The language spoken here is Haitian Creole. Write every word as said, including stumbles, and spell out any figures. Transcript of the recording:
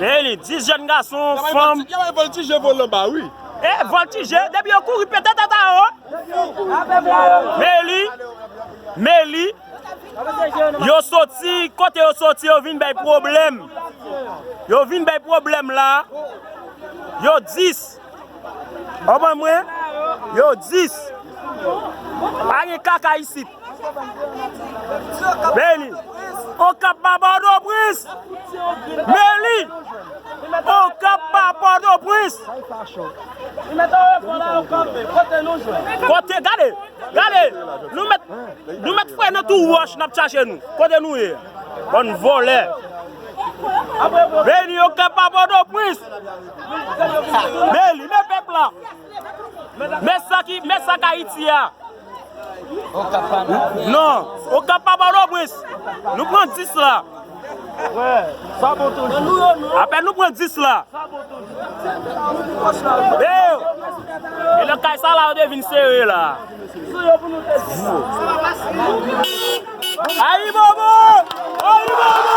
Eli, dis jèn gason, fanm. Y ap vòltije vòl anba, wi. E vòltije, depi yo kouri pete tèt a yo. Meli, Meli, yo soti, kote yo soti, yo vin bay pwoblèm. Yo vin bay pwoblèm la. Yo dis. Konprann mwen? Yo dis. Pa gen kaka isit. Meli. Okap pa Pòtoprens. Meli. Okap pa Pòtoprens. Kote, gade, gade. Nou met, nou met fre nan tou wòch, n ap chache nou. Kote nou ye? Bann vòlè. Meli, Okap pa Pòtoprens. Meli, men pèp la. Men sa ki, men sa k Ayiti a. Non, Okap pa Pòtoprens. Nou pran dis la. Apèn nou pran dis la. E lè kay sa la, yo te vin sere la. Ayibobo! Ayibobo!